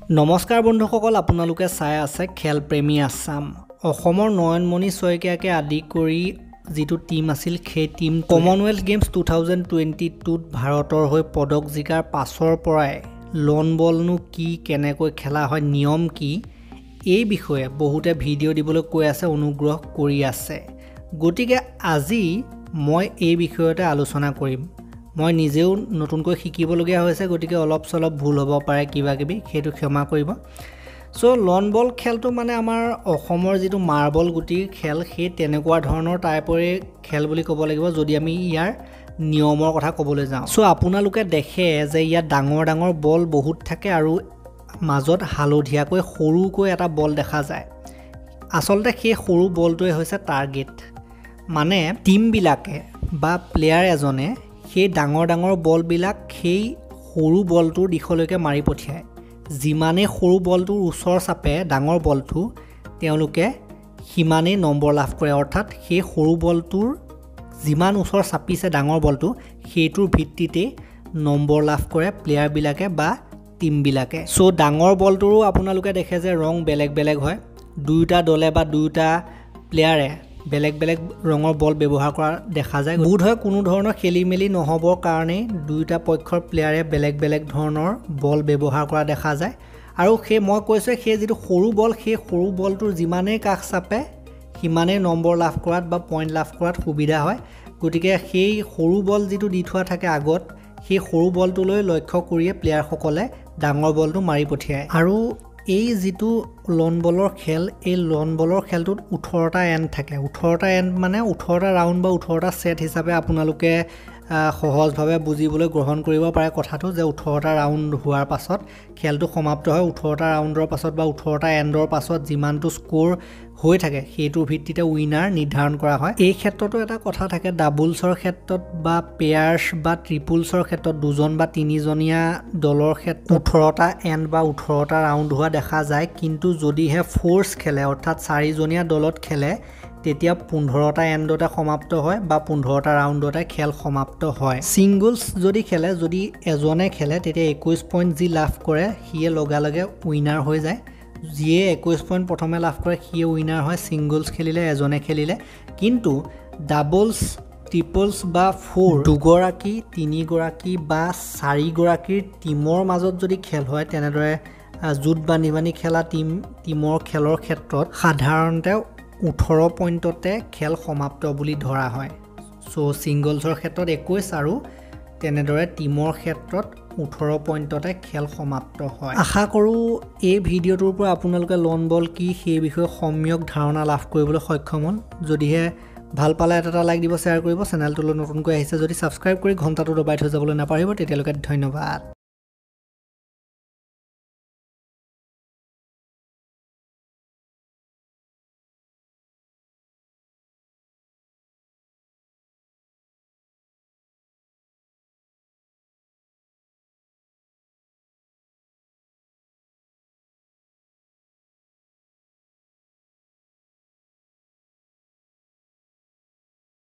নমস্কাৰ বন্ধুসকল, আপোনালোকে চাই আছে খেলপ্ৰেমী আছাম। অসমৰ নয়নমণি শইকীয়াকে আদি কৰি যিটো টীম আছিল, সেই টীম কমনৱেলথ গেমছ 2022ত ভাৰতৰ হৈ পদক জিকাৰ পাছৰ পৰাই লন বলনো কি, কেনেকৈ খেলা হয়, নিয়ম কি, এই বিষয়ে বহুতে ভিডিঅ' দিবলৈ কৈ আছে, অনুগ্ৰহ কৰি আছে। গতিকে আজি মই এই বিষয়তে আলোচনা কৰিম। মই নিজেও নতুনকৈ শিকিবলগীয়া হৈছে, গতিকে অলপ চলপ ভুল হ'ব পাৰে কিবা কিবি, সেইটো ক্ষমা কৰিব। চ' লন বল খেলটো মানে আমাৰ অসমৰ যিটো মাৰ্বল গুটিৰ খেল, সেই তেনেকুৱা ধৰণৰ টাইপৰে খেল বুলি ক'ব লাগিব যদি আমি ইয়াৰ নিয়মৰ কথা ক'বলৈ যাওঁ। চ' আপোনালোকে দেখে যে ইয়াত ডাঙৰ ডাঙৰ বল বহুত থাকে আৰু মাজত হালধীয়াকৈ সৰুকৈ এটা বল দেখা যায়। আচলতে সেই সৰু বলটোৱে হৈছে টাৰ্গেট। মানে টীমবিলাকে বা প্লেয়াৰ এজনে সেই ডাঙৰ ডাঙৰ বলবিলাক সেই সৰু বলটোৰ দিশলৈকে মাৰি পঠিয়ায়। যিমানেই সৰু বলটোৰ ওচৰ চাপে ডাঙৰ বলটো, তেওঁলোকে সিমানেই নম্বৰ লাভ কৰে। অৰ্থাৎ সেই সৰু বলটোৰ যিমান ওচৰ চাপিছে ডাঙৰ বলটো, সেইটোৰ ভিত্তিতেই নম্বৰ লাভ কৰে প্লেয়াৰবিলাকে বা টীমবিলাকে। চ' ডাঙৰ বলটোৰো আপোনালোকে দেখে যে ৰং বেলেগ বেলেগ হয়। দুয়োটা দলে বা দুয়োটা প্লেয়াৰে বেলেগ বেলেগ ৰঙৰ বল ব্যৱহাৰ কৰা দেখা যায়। বোধহয় কোনো ধৰণৰ খেলি মেলি নহ'বৰ কাৰণেই দুয়োটা পক্ষৰ প্লেয়াৰে বেলেগ বেলেগ ধৰণৰ বল ব্যৱহাৰ কৰা দেখা যায়। আৰু সেই মই কৈছোঁ, সেই যিটো সৰু বল, সেই সৰু বলটোৰ যিমানেই কাষ চাপে সিমানেই নম্বৰ লাভ কৰাত বা পইণ্ট লাভ কৰাত সুবিধা হয়। গতিকে সেই সৰু বল যিটো দি থোৱা থাকে আগত, সেই সৰু বলটোলৈ লক্ষ্য কৰিয়ে প্লেয়াৰসকলে ডাঙৰ বলটো মাৰি পঠিয়ায়। আৰু এই যিটো লন বলৰ খেল, এই লন বলৰ খেলটোত 18টা এণ্ড থাকে। 18টা এণ্ড মানে 18টা ৰাউণ্ড বা 18টা ছেট হিচাপে আপোনালোকে সহজভাৱে বুজিবলৈ গ্ৰহণ কৰিব পাৰে কথাটো, যে 18টা ৰাউণ্ড হোৱাৰ পাছত খেলটো সমাপ্ত হয়। 18টা ৰাউণ্ডৰ পাছত বা 18টা এণ্ডৰ পাছত যিমানটো স্ক'ৰ হৈ থাকে, সেইটোৰ ভিত্তিতে উইনাৰ নিৰ্ধাৰণ কৰা হয়। এই ক্ষেত্ৰতো এটা কথা থাকে, ডাবলছৰ ক্ষেত্ৰত বা পেয়াৰ্ছ বা ট্ৰিপুলছৰ ক্ষেত্ৰত দুজন বা তিনিজনীয়া দলৰ ক্ষেত্ৰত 18টা এণ্ড বা 18টা ৰাউণ্ড হোৱা দেখা যায়। কিন্তু যদিহে ফ'ৰ্চ খেলে, অৰ্থাৎ চাৰিজনীয়া দলত খেলে, তেতিয়া 15টা এণ্ডতে সমাপ্ত হয় বা 15টা ৰাউণ্ডতে খেল সমাপ্ত হয়। ছিংগলছ যদি খেলে, যদি এজনে খেলে, তেতিয়া 21 পইণ্ট যি লাভ কৰে সিয়ে লগালগে উইনাৰ হৈ যায়। যিয়ে 21 পইণ্ট প্ৰথমে লাভ কৰে সিয়ে উইনাৰ হয় ছিংগলছ খেলিলে, এজনে খেলিলে। কিন্তু ডাবলছ, ট্ৰিপলছ বা ফ'ৰ, দুগৰাকী, তিনিগৰাকী বা চাৰিগৰাকীৰ টীমৰ মাজত যদি খেল হয়, তেনেদৰে জোঁট বান্ধি বান্ধি খেলা টীমৰ খেলৰ ক্ষেত্ৰত সাধাৰণতে 18 পইণ্টতে খেল সমাপ্ত বুলি ধৰা হয়। চ' ছিংগলছৰ ক্ষেত্ৰত 21 আৰু তেনেদৰে টীমৰ ক্ষেত্ৰত 18 পইণ্টতে খেল সমাপ্ত হয়। আশা কৰোঁ এই ভিডিঅ'টোৰ পৰা আপোনালোকে লন বল কি সেই বিষয়ে সম্যক ধাৰণা লাভ কৰিবলৈ সক্ষম হ'ল। যদিহে ভাল পালে এটা এটা লাইক দিব, শ্বেয়াৰ কৰিব। চেনেলটোলৈ নতুনকৈ আহিছে যদি ছাবস্ক্ৰাইব কৰি ঘণ্টাটো দবাই থৈ যাবলৈ নাপাহৰিব। তেতিয়ালৈকে ধন্যবাদ।